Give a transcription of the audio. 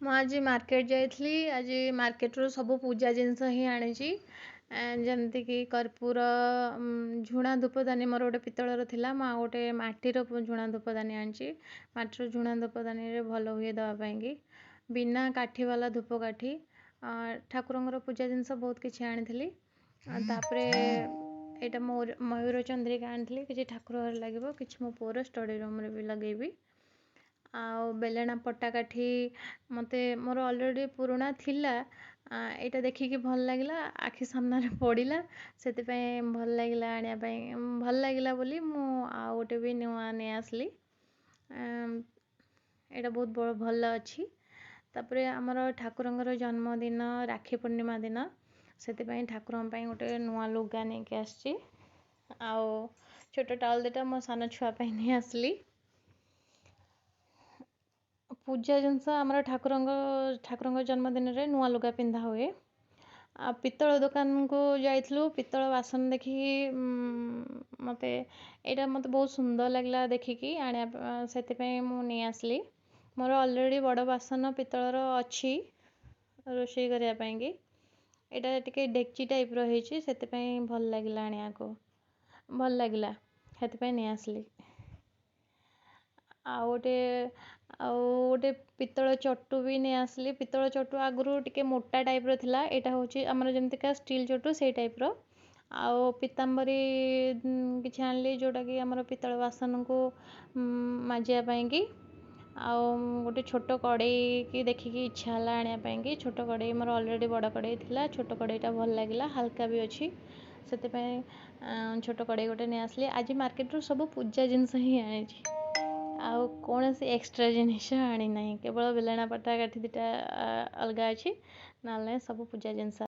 ମୁଁ ଆଜି ମାର୍କେଟ ଯାଇଥିଲି। ଆଜି ମାର୍କେଟରୁ ସବୁ ପୂଜା ଜିନିଷ ହିଁ ଆଣିଛି, ଯେମିତିକି କର୍ପୂର, ଝୁଣା ଧୂପଦାନୀ। ମୋର ଗୋଟେ ପିତ୍ତଳର ଥିଲା, ମୁଁ ଆଉ ଗୋଟେ ମାଟିର ଝୁଣା ଧୂପଦାନୀ ଆଣିଛି। ମାଟିର ଝୁଣା ଧୂପଦାନୀରେ ଭଲ ହୁଏ ଦେବା ପାଇଁକି। ବିନା କାଠିବାଲା ଧୂପକାଠି, ଠାକୁରଙ୍କର ପୂଜା ଜିନିଷ ବହୁତ କିଛି ଆଣିଥିଲି। ତାପରେ ଏଇଟା ମୋର ମୟୂର ଚନ୍ଦ୍ରିକା ଆଣିଥିଲି, କିଛି ଠାକୁର ଘରେ ଲାଗିବ, କିଛି ମୋ ପୁଅର ଷ୍ଟଡ଼ି ରୁମ୍ରେ ବି ଲଗେଇବି। ଆଉ ବେଲଣା ପଟାକାଠି ମୋତେ ମୋର ଅଲରେଡ଼ି ପୁରୁଣା ଥିଲା, ଏଇଟା ଦେଖିକି ଭଲ ଲାଗିଲା, ଆଖି ସାମ୍ନାରେ ପଡ଼ିଲା, ସେଥିପାଇଁ ଭଲ ଲାଗିଲା ଆଣିବା ପାଇଁ। ଭଲ ଲାଗିଲା ବୋଲି ମୁଁ ଆଉ ଗୋଟେ ବି ନୂଆ ନେଇ ଆସିଲି। ଏଇଟା ବହୁତ ଭଲ ଅଛି। ତାପରେ ଆମର ଠାକୁରଙ୍କର ଜନ୍ମଦିନ ରାକ୍ଷୀ ପୂର୍ଣ୍ଣିମା ଦିନ, ସେଥିପାଇଁ ଠାକୁରଙ୍କ ପାଇଁ ଗୋଟେ ନୂଆ ଲୁଗା ନେଇକି ଆସିଛି। ଆଉ ଛୋଟ ଟାୱେଲ୍ ଦୁଇଟା ମୋ ସାନ ଛୁଆ ପାଇଁ ନେଇ ଆସିଲି। ପୂଜା ଜିନିଷ ଆମର ଠାକୁରଙ୍କ ଜନ୍ମଦିନରେ ନୂଆ ଲୁଗା ପିନ୍ଧା ହୁଏ। ଆଉ ପିତ୍ତଳ ଦୋକାନକୁ ଯାଇଥିଲୁ। ପିତ୍ତଳ ବାସନ ଦେଖିକି ମୋତେ ଏଇଟା ମୋତେ ବହୁତ ସୁନ୍ଦର ଲାଗିଲା ଦେଖିକି ଆଣିବା, ସେଥିପାଇଁ ମୁଁ ନେଇ ଆସିଲି। ମୋର ଅଲରେଡ଼ି ବଡ଼ ବାସନ ପିତ୍ତଳର ଅଛି ରୋଷେଇ କରିବା ପାଇଁକି। ଏଇଟା ଟିକେ ଡେକ୍ଚି ଟାଇପ୍ର ହେଇଛି, ସେଥିପାଇଁ ଭଲ ଲାଗିଲା ଆଣିବାକୁ, ଭଲ ଲାଗିଲା, ସେଥିପାଇଁ ନେଇ ଆସିଲି। ଆଉ ଗୋଟେ ପିତ୍ତଳ ଚଟୁ ବି ନେଇ ଆସିଲି। ପିତ୍ତଳ ଚଟୁ ଆଗରୁ ଟିକେ ମୋଟା ଟାଇପ୍ର ଥିଲା, ଏଇଟା ହେଉଛି ଆମର ଯେମିତିକା ଷ୍ଟିଲ୍ ଚଟୁ, ସେଇ ଟାଇପ୍ର। ଆଉ ପିତାମ୍ବରୀ କିଛି ଆଣିଲି, ଯେଉଁଟାକି ଆମର ପିତ୍ତଳ ବାସନକୁ ମାଜିବା ପାଇଁକି। ଆଉ ଗୋଟେ ଛୋଟ କଡ଼େଇକି ଦେଖିକି ଇଚ୍ଛା ହେଲା ଆଣିବା ପାଇଁକି। ଛୋଟ କଡ଼େଇ, ମୋର ଅଲରେଡ଼ି ବଡ଼ କଡ଼େଇ ଥିଲା, ଛୋଟ କଡ଼େଇଟା ଭଲ ଲାଗିଲା, ହାଲକା ବି ଅଛି, ସେଥିପାଇଁ ଛୋଟ କଡ଼େଇ ଗୋଟେ ନେଇ ଆସିଲି। ଆଜି ମାର୍କେଟରୁ ସବୁ ପୂଜା ଜିନିଷ ହିଁ ଆଣିଛି, ଆଉ କୌଣସି ଏକ୍ସଟ୍ରା ଜିନିଷ ଆଣିନାହିଁ। କେବଳ ବେଲଣା ପଟା କାଠି ଦୁଇଟା ଅଲଗା ଅଛି, ନହେଲେ ନାହିଁ ସବୁ ପୂଜା ଜିନିଷ।